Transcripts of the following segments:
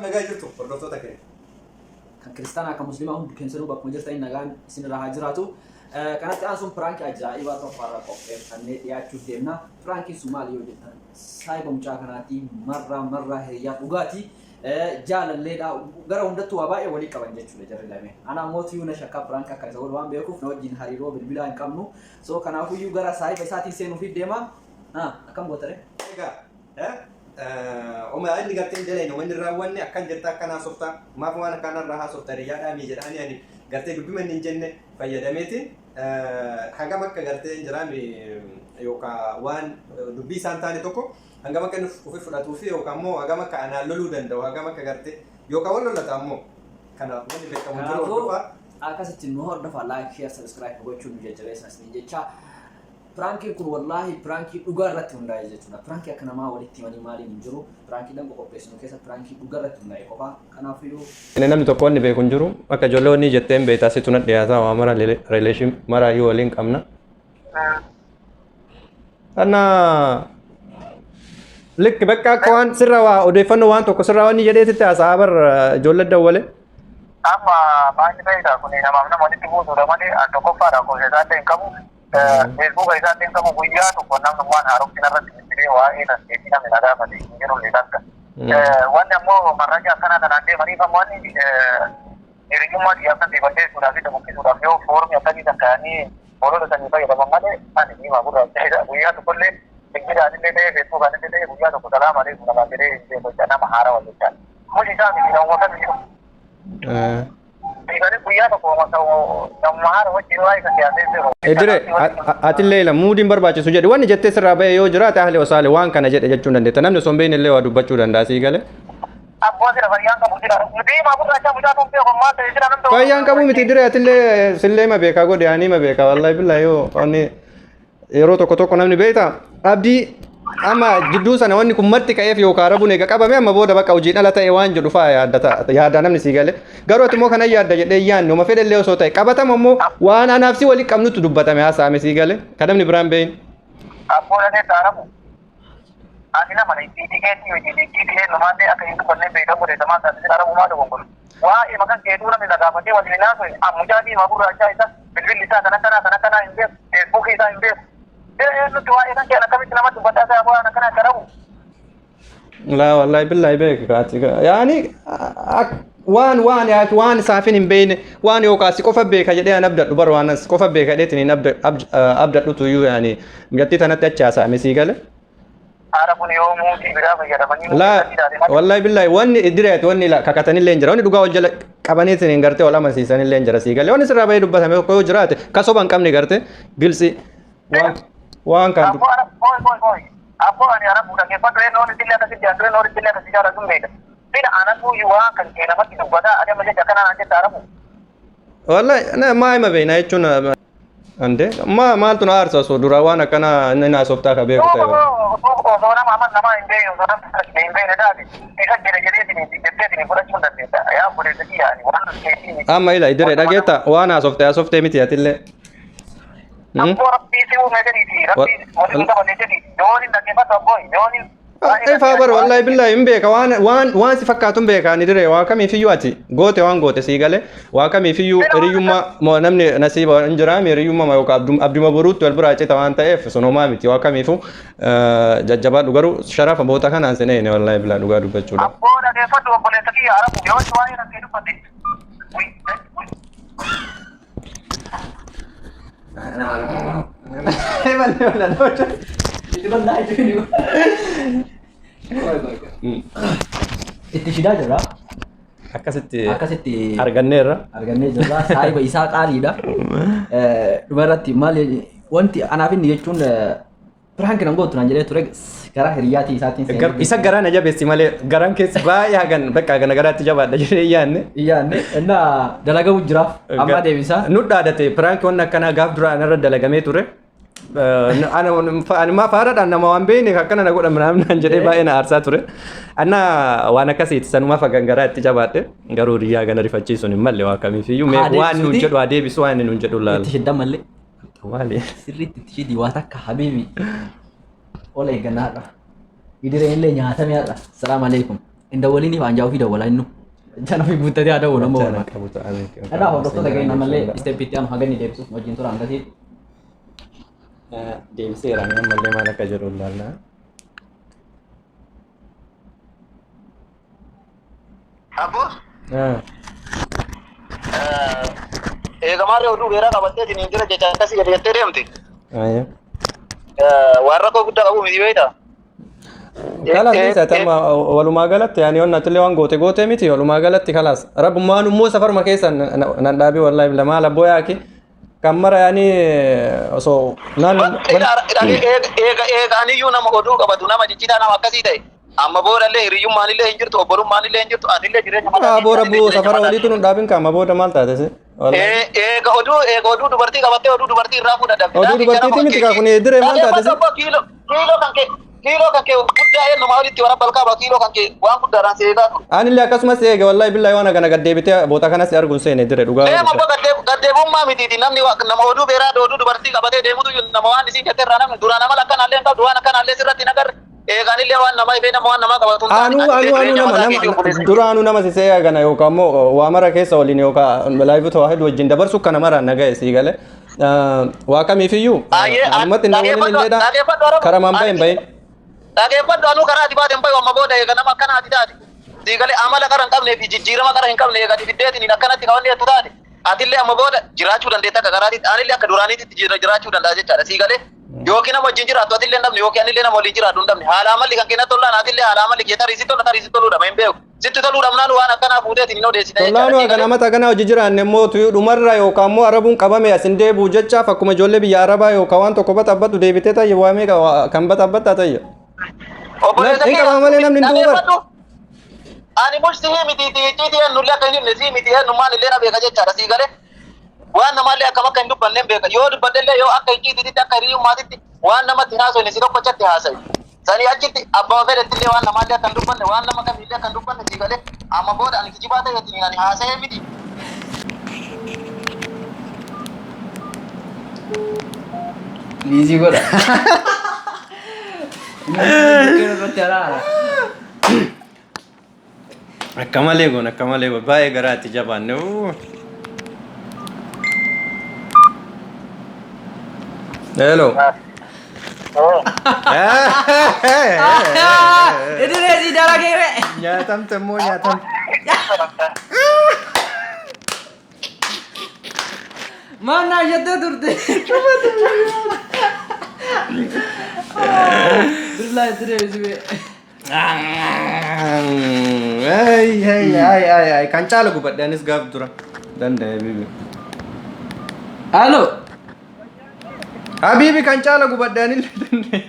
Nagaa jirtu, hordoftoota keenya? Kan kiristaanaa, kan musliimaa, hundi keessanuu bakkuma jirtan nagaan isinirraa haa jiraatu. Kanatti aansuun prankii ajaa'ibaa tokko irra qopheeffannee dhiyaachuuf deemna. Prankiin sun maali yoo jettan, saayiba mucaa kanaati, marraa marraa hiriyaa dhugaati. Jaalalleedha, gara hundattuu waa baay'ee walii qaban jechuudha jarri lameen. Ana ammoo tiyuu na shakkaa, prankii akka isa godhu waan beekuuf na wajjin hariiroo bilbilaa hin qabnu. So kanaafuyyuu gara saayiba isaatiin seenuufiif deema. Akkam gootare? Egaa oma inni gartee hin dalayne, wanni raawwanne akkan jettaa akkanaa softaa, maaf waan akkanarraa haasofta, hiriyaadhaa mii jedhaanii, ani gartee dubbima inni hin jenne fayyadameetiin hagam akka gartee hin jiraame yookaan waan dubbii isaan taane tokko hangam akka inni ofi fudhatuu fi yookaan immoo hagam akka anaan loluu danda'u, hagam akka gartee yookaan wal lolata ammoo kana wanni beekamu jiru. Kanaafuu hordofaa. Akkasitti nu hordofa, like, share, subscribe gochuun nu jajjabeessa isiniin jecha. Prankiin kun wallaahi prankii dhugaa irratti hundaa'e jechuudha. Prankii akka namaa walitti himanii maaliin hin jiru. Prankiidhaan qoqopheessinu keessa prankii dhugaa irratti hundaa'e qofa. Kanaafiyyuu Inni namni tokko wanni beeku hin jiru. Akka ijoollee wanni jettee hin beektaa, situ na dhiyaataa, waa mara relation maraayyuu waliin qabna. Kana likki bakka akka waan sirra waa odeeffannoo waan tokko sirraa wanni jedheetitti haasa'aa bar ijoollee dawwale. Amma baay'ee ta'edha kun, namaaf nama walitti buusuudha malee an tokkoffaadha gosa isaallee hin qabu. Feesbuuka isaallee hin qabu. Guyyaa tokko namni waan haaromsi narratti bilbilee waa'ee tasgeetii namni na gaafate hin jiru illee takka. Wanni ammoo marraja akkanaa kanaan deemaniif ammoo wanni hiriyummaa xiyyaa kan balleessuudhaaf fi buqqisuudhaaf yoo foormii akkasii kan ka'anii olola sanii fayyadaman malee, ani diimaa gurraacha isa guyyaa tokkollee bilbilaan illee ta'ee feesbuukaan illee ta'ee guyyaa tokko salaam aleekum namaan jedhee hin beeku jecha, nama haarawa jecha. Mushi isaa miti, nama kamiyyuu. Eegale guyyaa tokko namuma haara wajjin waa'ee kan dhiyaatee jiru. Edire atillee ila muudiin barbaachisu jedhi, wanni jettee sirraa ba'e yoo jiraate ahli wasaale waan kana jedhe jechuun dandeetta. Namni osoo hin beekne illee waa dubbachuu danda'a, sii gale. Abboo, sira fayyaan qabu jira. Diimaa gurraacha mucaa kan beeku maal ta'e jira namni. Fayyaan qabu miti dire, atillee sillee ma beekaa godhe, ani ma beekaa, wallahi billahi, yoo wanni yeroo tokko tokko namni beekta abdii amma jidduu sana wanni kun marti ka'eef yookaan rabuun eega qabame amma booda bakka hojiin ala ta'e waan jedhu fa'aa yaadda yaada namni sii gale. Garuu ati immoo kana yaadda jedhee yaadne, uma fedhellee osoo ta'e qabatama immoo waan anaaf si walii qabnutti dubbatame haasa'ame, sii gale, kan namni biraan beeyin. Abboo, dhagee taaramu. Ani nama itti keetii miti, itti eenyumaallee akka hin dubbanne beekamu godhe, maal taasise arabu maal gongola. Waa'ee maqaan keetuu namni na gaafatee waliin hin haasofne, mucaa diimaa gurraachaa isa bilbilli isaa kan akkanaa kan akkanaa hin beeku, feesbuukii isaa hin beeku. Bira eenyutti waa'ee kan kee akkamitti namatti dubbataa ta'e waan akkanaa akka rabu. Laa, wallahi billahi beeka kaati yaani waan waan yaaki waan isaafin hin beekne waan yookaan si qofa beeka jedhee an abdadhu bar, waan si qofa beeka jedheetiin hin abdadhutu iyyuu yaani mucattii tanatti achi haasa'ame, sii gale. Haara kun yoo muutii biraa fayyadamanii. Laa, wallahi billahi, wanni direeti wanni kakatanillee hin jira, wanni dhugaa wal jala qabaniitiin hin gartee wal amansiisanillee hin jira, sii galee. Wanni sirraa bahee dubbatame tokko yoo jiraate ka soba hin qabne gartee gilsi waan waan kan Abboo ara koi koi koi. Abboo, ani arabu dhaggeeffadhu, eenyu illee akkasitti dhiyaatu, eenyu illee akkasitti jaalatu hin beeka. Bina anatu iyyuu waan kan kee namatti dubbataa ati amma jecha akkanaa naan jetta, arabu. Wallahi na maa hima beekna jechuun ande ma maaltu na aarsa osoo dura waan akkana inni naasoftaa ka beeku ta'e. Osoo nama aman namaa hin beekne, osoo nama hin beekne taate isa jedhe jedheetiin jetteetiin fudhachuu hin dandeetta. Yaa obboleessa kiyya, ani waan keetii miti. Amma ila idire dhageetta, waan haasoftee haasoftee miti atillee. Abboo, rabbii si uume jedhiiti, rabbii waliin qabate jedhi, yoon hin dhaggeeffatu abboo yoon hin. Ifaa bar, wallahi billahi hin beeka, waan waan waan si fakkaatu hin beeka. Ani dire waa kamiifiyyuu ati goote waan goote, sii gale, waa kamiifiyyuu hiriyyummaa moo namni nasiiba hin jiraami, hiriyyummaa yookaan abduma boruutti wal biraa cita waan ta'eef sun homaa miti. Waa kamiifuu jajjabaadhu, garuu sharafa boota kanaan sin eene, wallahi billahi, dhugaa dubbachuudha. Abboo, dhaggeeffadhu obboleessa kiyya, arabu yoo waa'ee rakkee dubbate. Itti bal'aa jechuun. Itti fidaa jirra. Akkasitti Akkasitti arganneerra. Argannee jirra. Saahiba isaa qaaliidha. Dhumarratti maal wanti anaaf inni jechuun prank nan gootu naan jedhee ture, gara hiriyyaatii isaatiin seenee. Isa garaa na jabeessi malee garaan keessa baay'ee hagan bakka hagana garaatti jabaadha jedhee yaadne. Yaanne innaa dalagamu jiraaf amma deebisaa. Nu dhaadate prank wanni akkanaa gaaf dura anarra dalagamee ture. Ani maa faaraadhaan nama waan beekne akkana na godhan naan jedhee baay'ee na aarsaa ture. Anna waan akkasiiti, sanumaaf hagan garaa itti jabaadhe, garuu hiriyaa gana rifachiisuun hin malle waa kamiifiyyuu mee Haa waan nuun deebisuuti. jedhu haa deebisu, waan inni nuun jedhu laala. Itti shidda mallee. Maali? Sirriitti itti shidi waa takka, habiibi. Ol eeggannaa har'a. Idireen illee nyaatamee har'a. Salaam alaikum. Hin dawwaliniif anjaa ofii dawwalaa innu. Jana ofii guuttatee haa dawwalu amma Jana barbaade. qabu ta'anii. Dhagaa hordoftoota keenya ammallee step itti aanu haga inni deebisuuf wajjin tura hangasii. Deebiseera ammallee maal akka jedhu ilaalla. Abbo. Eegamaarree oduu beeraa qabattee isiniin jira jecha akkasii gadi jettee deemte. Waan rakkoo guddaa qabu miti beektaa? Kalas ni ta'e walumaa galatti yaani onna tillee waan goote goote miti walumaa galatti kalas rabbummaan immoo safaruma keessa nan dhaabii wallahi lamaa labboo yaaki kan mara yaani osoo naan Eega eega aniyyuu nama oduu qabatu, nama jijjiiraa, nama akkasii ta'e, amma boodallee hiriyyummaan illee hin jirtu, obbolummaan illee hin jirtu, atillee jireenya mataa Haa booda buu safara waliitu nu dhaabin kaama booda maal taate si? Eega oduu, eega oduu dubartii qabattee oduu dubartii irraa fuudha dhabde. Oduu dubartiiti miti kaa kun diree maal taate si? Kiiloo kiiloo kan kee, kiiloo kan kee guddaa eenyumaa olitti wara balqaaba, kiiloo kan kee waan guddaadhaan si eegaa ture. Anillee akkasumas eega wallahi billahi waan kana gaddeebitee boota kanas arguun seene dire dhugaa. Ee mamma gaddeebummaa mitiiti, namni nama oduu beeraa oduu dubartii qabatee deemutu nama waan isiin jette irraa namni duraan amala akkanaallee hin qabdu, waan akkanaallee sirratti hin agarre, eegaanillee waan nama ifee nama waan namaa qabatu hin taane. Anu anu anu nama nama duraanu nama sisee kana yookaan immoo waa mara keessa waliin yookaan live tawaahid wajjin dabarsu kana maraan naga sii gale waa kamiifiyyuu anumatti hin waliin illeedha kara maan bahin bahin. Dhageeffadhu, anuu karaa ati baate hin bayu amma booda. Eega nama akkana ati taate sii galee amala qara hin qabnee fi jijjiirama qara hin qabne eega ati fiddeetiin akkanatti kawanni jettu taate, atillee amma booda jiraachuu dandeetta akka karaatitti, anillee akka duraaniitti jiraachuu danda'a jechaadha sii galee. Yookiin nama wajjin jiraattu atillee hin dhabne, yookiin anillee nama waliin jiraadhu hin dhabne. Haala amalli kan kennatti tollaan, atillee haala amalli kee tarii si tola, tarii si toluu dhaba, hin beeku. Sitti toluu dhabnaan waan akkanaa fuuteetiin hin odeessita Tollaanuu jechaadha sii akka galee. nama kana hojii jiraanne immoo tuyuu dhumarra yookaan immoo arabuun qabame asin deebi'u jechaaf akkuma ijoollee biyya arabaa yookaan waan tokko baxabbatu deebitee tayya waa meeqa kan baxabbattaa tayya. Obboleessa Hin qabama malee namni hin du'u bara. Dhageeffadhu. Ani bulti miti icciitii ennullee akka hin himne sii miti, ennummaan illee na beeka jechaadha sii galee. Waan namaallee akkam akka hin dubbanne hin beeka. Yoo dubbaddellee yoo akka icciitiitti, akka hiriyyummaatitti waan namatti haasofne si tokkochatti haasa'i. Sanii achitti abbaa fedhetti illee waan namaallee akka hin dubbanne, waan nama kamiillee akka hin dubbanne sii galee. Amma booda ani kijibaa ta'eetiin ani haasa'ee miti. Busy godha. Irratti araara. Akka malee goon, akka malee goon, baay'ee garaa itti jabaanne. Hello. Idilee si dalageere. Nyaatamte immoo nyaatamte. Maal naa jettee turte? Billaa itti deebisee. Ay, ay, ay, ay, ay. Kan caala gubadhe anis gaaf dura. Danda'e bibi. Halo. Habibi, kan caala gubadhe anillee danda'e.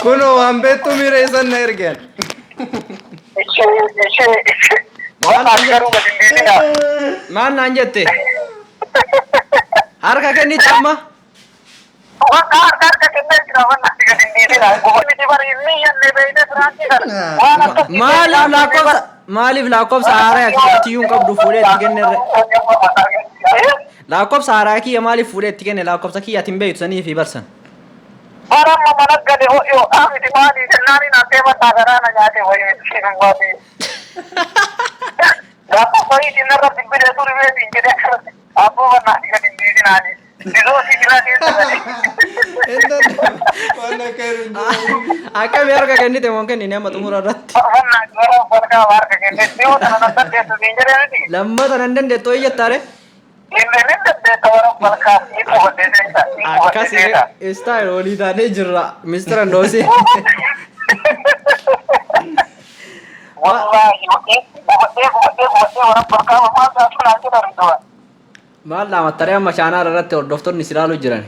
Kunoo waan beektu miira isan na ergeen. Waan garuu gadi hin dhiisinaa. Maal naan jette? Harka kennite amma? Bakka harka harka kennee jira, waan ati gadi hin dhiisinaa. Miti bari inni yalle beeyne firaankii kana. Waan akkasii. Maaliif lakkoofsa haaraa kiyya hin qabdu fuudhee itti kennerre? Lakkoofsa haaraa kiyya maaliif fuudhee itti kenne? Lakkoofsa kiyya ati hin beektu sanii fi barsan. Baramma mana gadi ho'yo miti maali jennaani naan mataa garaa na nyaate wayii miskiin baati. Gaafa fayyii narra bilbilee turi beetiin jedhee akkanatti abboo bannaati gadi hin dhiisinaani. Dizoo si jira keessa gadi. Waan akka Akkami harka kennite moo hin kennine amma xumura irratti? Bannaati bara balqaa harka kennee dhiyoo sana nan dandeessu siin jedhee miti. Lammata nan dandeettu eeyyattaare? Inni ni dandeessa bara balqaa ni qubadhee seeta. Ni qubadhee Akkas seeta. style walii taanee jirra. Mr. Andoosi. Wallaahi gubadhee gubadhee gubadhee bara balqaa maal taatu naan jedhan du'a. Maal laamattaree amma chaanaala irratti hordoftoonni si ilaaluu jiran.